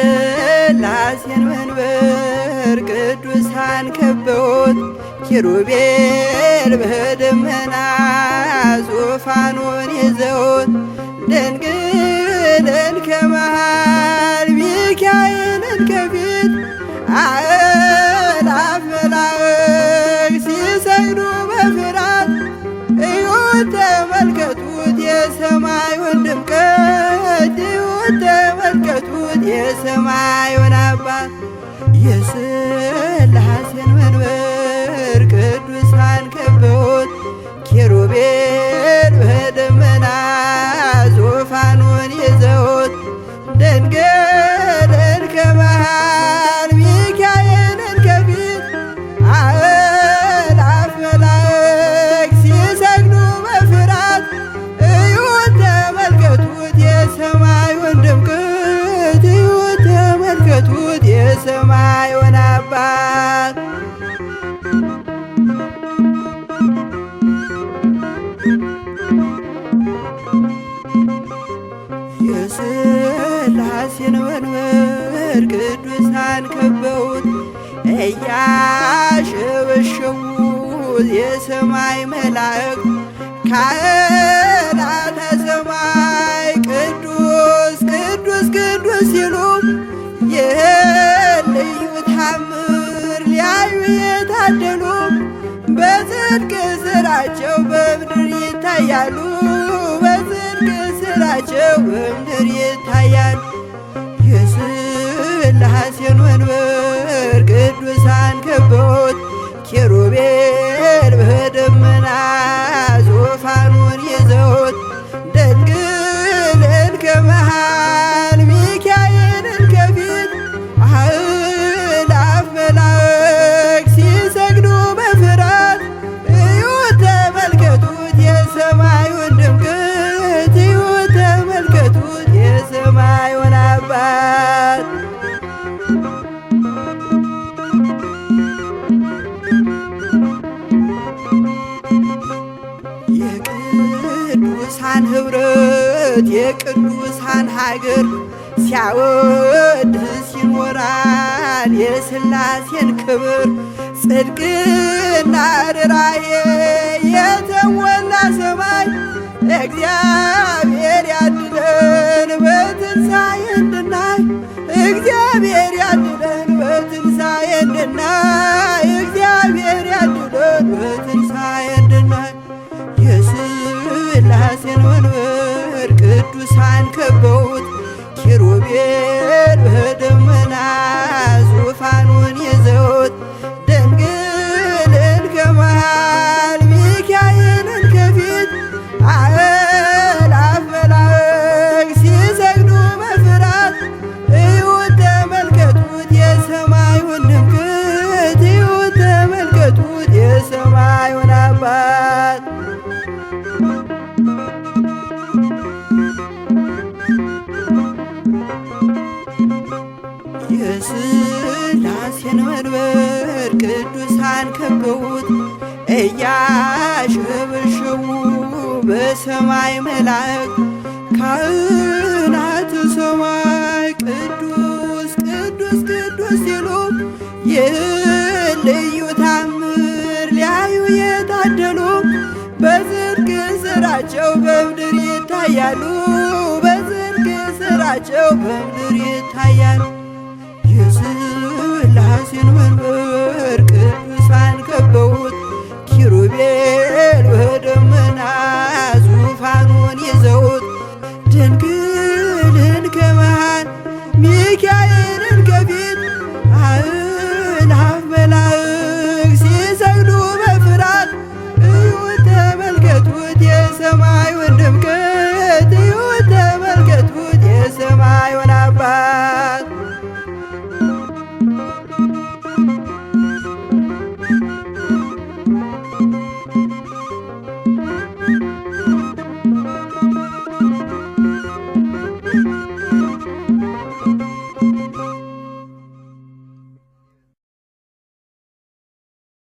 የሥላሴን መንበር ቅዱሳን ከበውት ኪሩቤል በደመና ዙፋኑን ይዘውት ድንግልን ከመሃል ሚካኤልን ከፊት አእላፍ መላእክት ሲሰግዱ በፍርሃት እዩት ተመልከቱት የሰማዩን ድምቀት እዩት ተመልከቱት የሰማዩን አባት የሥላሴን መንበር ቅዱሳን ከበውት ኪሩቤል በደመና ዙፋኑን ይዘውት ድንግልን ከመሃል ሚካኤልን ከፊት አእላፍ መላእክት ሲሰግዱ በፍርሃት እዩት ተመልከቱት የሰማዩን ድምቀት እዩት ተመልከቱት የሰማዩን አባት። የሥላሴን መንበር ቅዱሳን ከበውት እያሸበሸቡ የሰማይ መላእክት ካህናተ ሰማይ ቅዱስ ቅዱስ ቅዱስ ሲሉ ይህን ልዩ ታምር ሊያዩ የታደሉ በጽድቅ ስራቸው በምድር ይታያሉ። በጽድቅ ስራቸው በምድር ይታያሉ። የሥላሴን መንበር ቅዱሳን ከበውት ኪሩቤል በደመና ዙፋኑን ይዘውት ድንግልን ከመሃል ሚካኤልን ከፊት አእላፍ መላእክት ሲሰግዱ በፍርሃት እዩት ተመልከቱት የሰማዩን ድምቀት እዩት ተመልከቱት የሰማዩን አባት። የቅዱሳን ኅብረት የቅዱሳን ሀገር ሲያወድስ ይኖራል የሥላሴን ክብር ጽድቅና ርኅራኄ የተሞላ ሰማይ እግዚአብሔር ያድለን በትንሣኤ እንድናይ እግዚአብሔር ያድለን በትንሣኤ እንድናይ እግዚአብሔር ያድለን በትንሣኤ እንድናይ። የሥላሴን መንበር ቅዱሳን ከበውት ኪሩቤል በደመና ዙፋኑን ይዘውት ድንግልን ከመሃል ሚካኤልን ከፊት አእላፍ መላእክት ሲሰግዱ በፍርሃት እዩት ተመልከቱት የሰማዩን ድምቀት እዩት ተመልከቱት የሰማዩን አባት። የሥላሴን መንበር ቅዱሳን ከበውት እያሸበሸቡ በሰማይ መላእክት ካህናተ ሰማይ ቅዱስ ቅዱስ ቅዱስ ሲሉ ይህን ልዩ ታምር ሊያዩ የታደሉ በጽድቅ ስራቸው በምድር ይታያሉ። በጽድቅ ስራቸው በምድር ይታያሉ። የሥላሴን መንበር